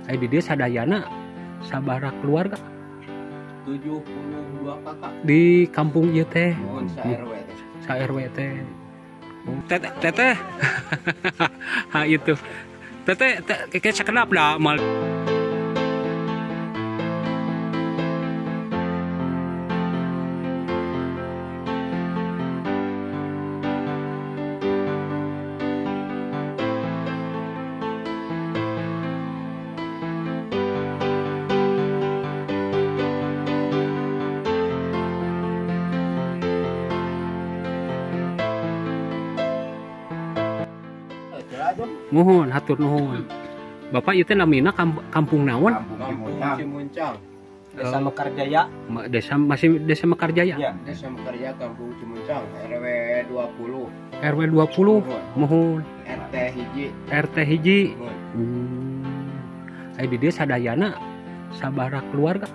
Ai di dieu sadayana sabaraha keluarga? 72 kakak. Di kampung ieu teh. Mun sa RW teh. Sa RW teh. Teteh. Ha itu. Teteh kayak sakedap da mal. Nuhun, hatur nuhun. Bapak ieu teh namina kampung naon? Kampung Cimuncang. Desa Mekarjaya. Desa masih Desa Mekarjaya? Iya, Desa Mekarjaya, Kampung Cimuncang, RW 20. RW 20. Muhun. RT hiji. RT hiji. Ai di dieu sadayana sabaraha keluarga?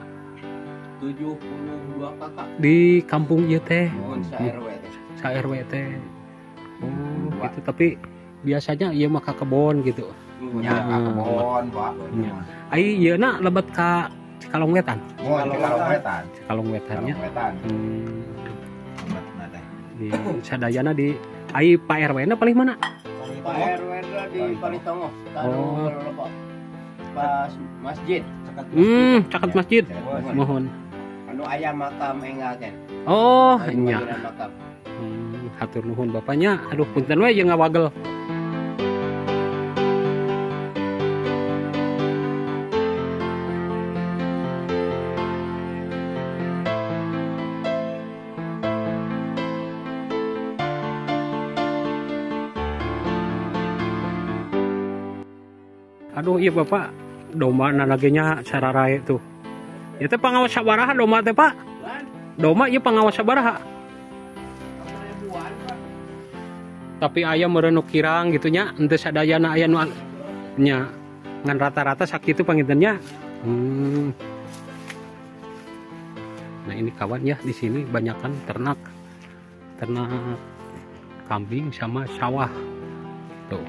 72 kakak. Di kampung ieu teh. Muhun sa RW teh. Sa RW teh. Oh, gitu tapi biasanya ieu mah ka kebon gitu. Nya ka kebon, Pak. Ai ieu na lebet ka Cikalong Wetan. Oh, Cikalong Wetan. Cikalong Wetan nya. Di sadayana di ai Pak RW na paling mana? Pak RW na di Palitongoh. Oh. Pas masjid, caket masjid. Caket masjid. Mohon. Anu aya makam enggal teh. Oh, nya. Hatur nuhun bapaknya. Aduh punten we jeung ngawagel. Aduh iya bapak, domba nanagenya sararae tuh. Ieu teh pangawas sabaraha domba teh pak? Domba ieu pangawas sabaraha? Tapi ayam meureun nu kirang gitu nya, henteu sadayana aya nu nya. Ngan rata-rata sakitu panginten nya. Nah ini kawan ya, di sini banyakan ternak. Ternak kambing sama sawah. Tuh.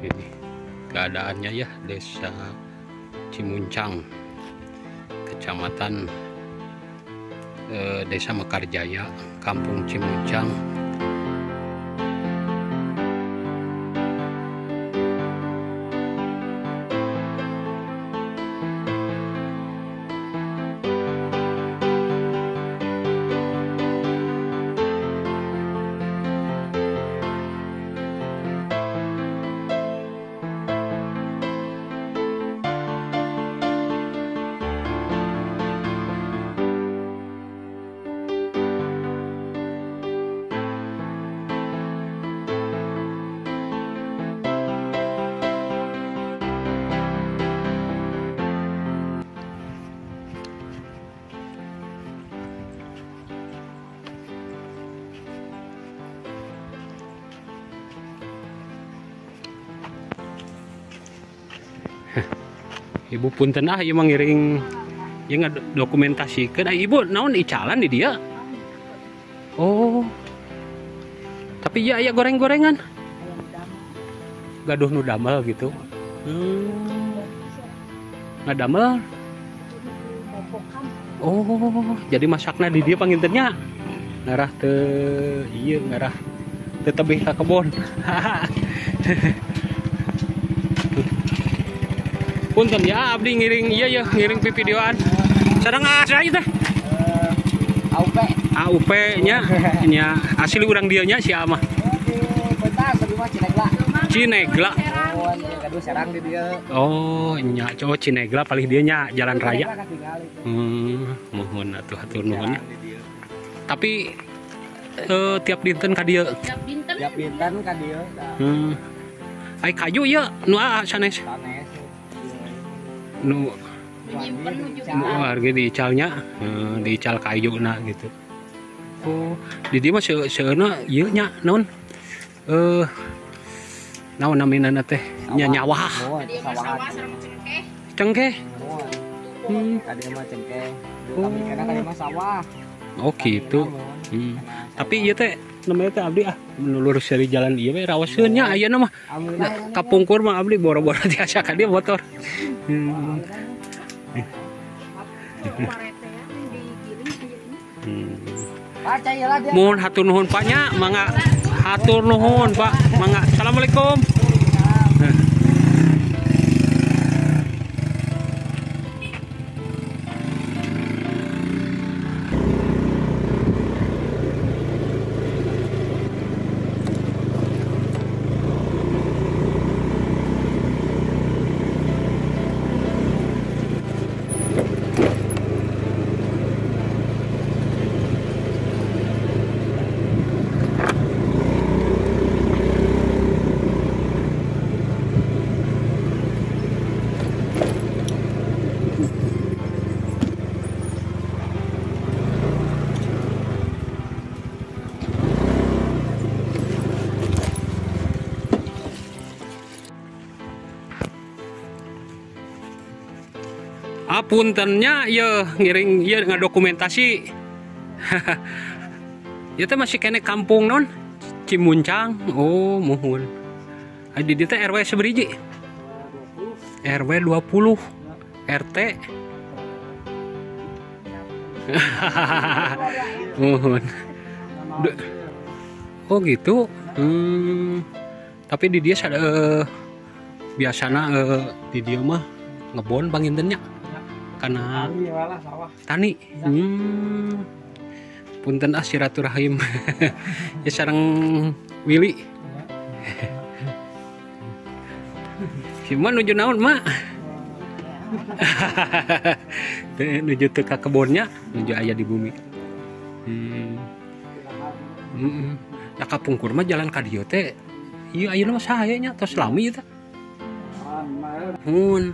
Ini keadaannya ya, Desa Cimuncang, Kecamatan Desa Mekarjaya, Kampung Cimuncang. Ibu punten ah ieu mangiring ieu ngadokumentasikeun. Ah ibu naon icalan di dia? Oh. Tapi ieu aya goreng-gorengan. Gaduh nu damel gitu. Ngadamel. Oh, jadi masakna di dia panginten nya. Ngarah teu ieu ngarah teu tebih ka kebon. Punten ya abdi ngiring iya ya ngiring videoan. Sareng asa ieu teh? AUP. AUP nya nya asli urang dieu nya si mah. Pentas abi mah Cinegla. Cinegla. Oh, gaduh serang di dieu. Oh, nya cowok Cinegla palih dieu nya jalan raya. Muhun atuh hatur nuhun. Tapi tiap dinten ka dieu. Tiap dinten. Tiap dinten ka dieu. Ai kayu ieu nu sanes. Sanes. Nu harga diicalnya, diical kayu na gitu. Oh, di dia mah seuna ieu nya naon? Naon namina teh? Nya nyawah. Sawah sareng cengkeh. Cengkeh. Ka dieu mah cengkeh. Kami kana ka dieu mah sawah. Oh gitu. Tapi ieu teh Namanya teh abdi ah lurus dari jalan ieu we rawaseun nya ayeuna mah. Kapungkur mah abdi boro-boro tiasa ka dieu motor. Mohon hatur nuhun Pak nya, mangga hatur nuhun Pak, mangga. Assalamualaikum. Puntennya ya ngiring ya ngadokumentasi. Ya teh masih kene kampung non Cimuncang. Oh muhun. Di dieu teh RW seberiji? RW 20 RT. Muhun. Oh gitu. Tapi di dia ada biasana di dia mah ngebon pangintennya. Karena tani. Punten ah silaturahim. Ya sareng Willy. Si mah nuju naon mak? Nuju teu ka kebonnya, nuju aya di bumi. Da kapungkur mah jalan ka dieu teh ieu ayeuna mah saha nya tos lami teh. Mun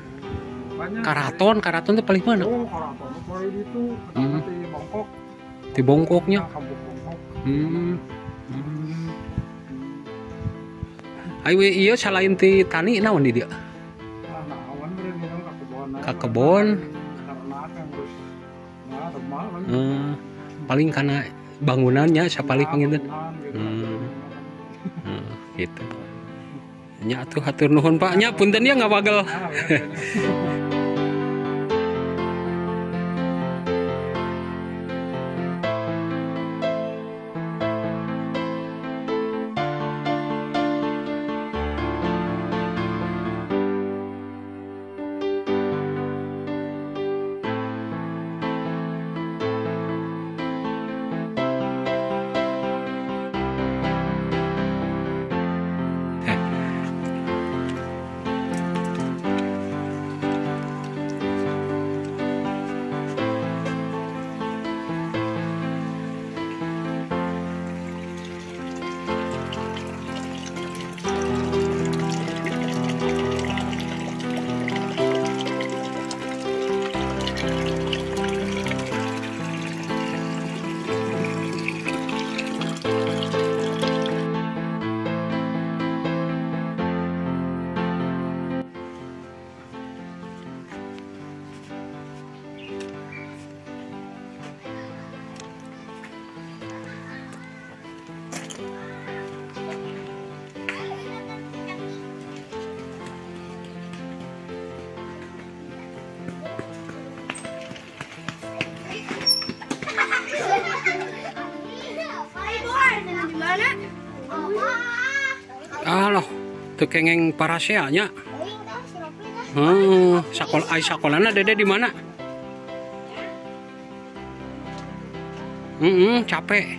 Karaton, karaton itu paling mana? Oh, karaton paling itu di Bongkok. Di Bongkoknya. Ayo iya salain ti tani naon di dia? Naon ka kebon. Ka kebon. Paling karena bangunannya sapalih panginten. Gitu. Nya atuh hatur nuhun Pak nya punten ya ngawagel. Aloh, teu kengeng parasea nya. Sekolah ai sakolana Dede di mana? Capek.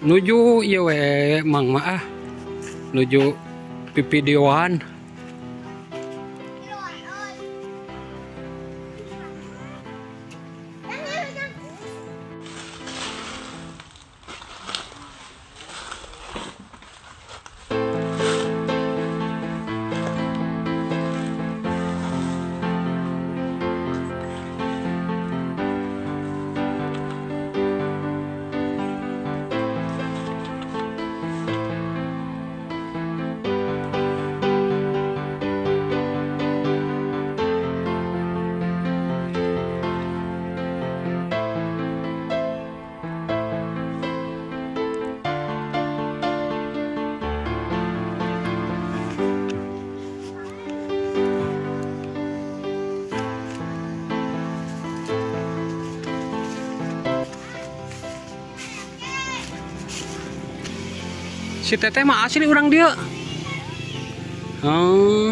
Nuju ieu we Mang mah ah. Nuju pipideoan. Si teteh mah asli urang dieu. Oh.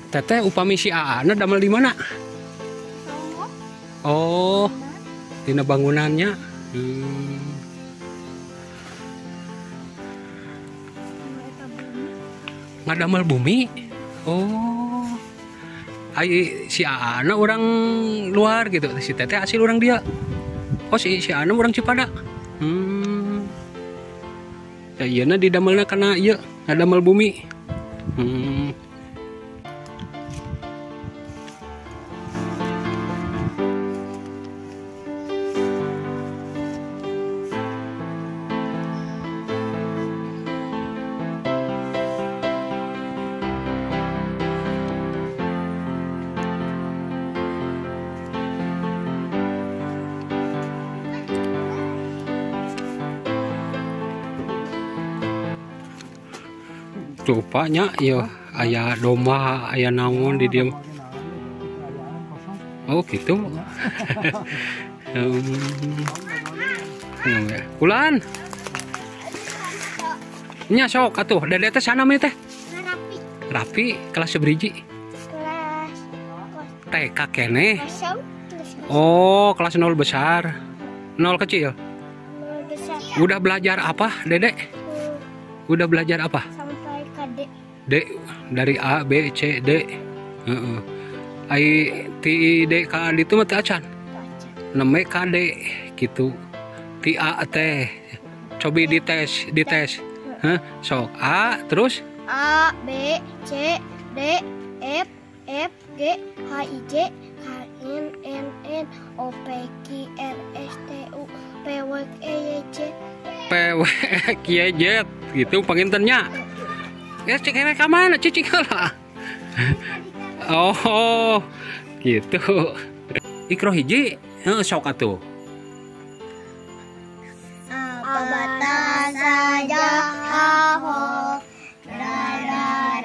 Teteh upami si Aana damel di mana? Oh, dina bangunannya. Ngadamel bumi. Oh. Ai si Aana orang luar gitu, si teteh asli orang dia. Oh, si Aana orang Cipada. Ya ieu na didamelna kana ieu, ngadamel bumi. Rupanya ya aya domba aya naon di dieu. Oh gitu. Kulan. Nya sok atuh dede teh sana mah teh. Rapi. Rapi kelas seberiji? Kelas TK keneh. Oh, kelas 0 besar. 0 kecil. 0 besar. Udah belajar apa, Dedek? Udah belajar apa? D. D dari A B C D. Heeh. Ai T I D K itu mah teu acan. Neme K D gitu. T A T. Cobi dites, dites. Hah, sok A terus A B C D F F G H I J K L M N O P Q R S T U V W X Y Z. P W X Y Z gitu pangintennya. Ya cik ka mana cicing heula. Oh, gitu. Ikro hiji, heuh sok atuh. Abata saja aho ra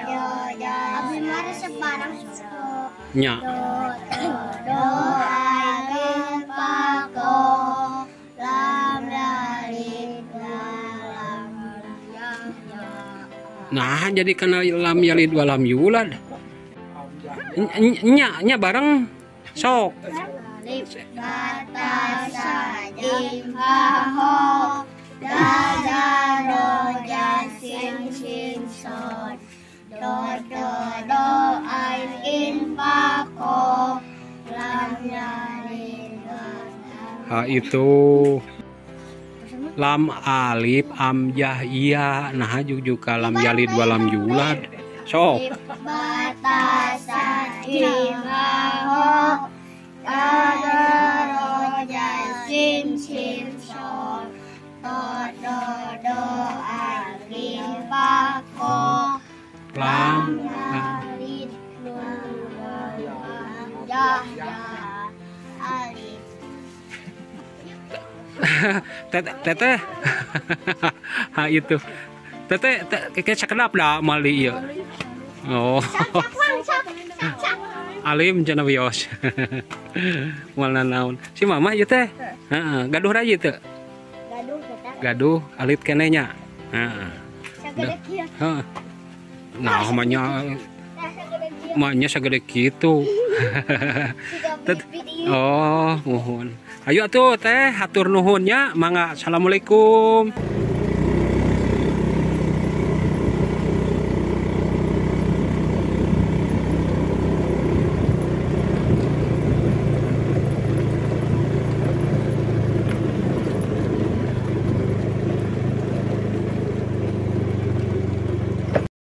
do ja. Abi mah sebarang sok. Nya. Do do age pako lam lalin lam ya ya. Nah, jadi kena lam yalid wa lam yulad. Nya, nya bareng sok. Ha itu lam alif amjah iya nah juga lam yalid wa lam yulad sok lam yalid alif. Teteh ha itu teteh kayak sakedap dah mali ieu. Oh. Alim cenah wios. Moal nanaon. Si mama ieu teh. Heeh, gaduh rayi teu? Gaduh teteh. Gaduh alit keneh nya. Heeh. Sagede kieu. Heeh. Nah, manya sagede kitu. Oh, muhun. Ayo atuh teh, hatur nuhun nya, mangga. Assalamualaikum.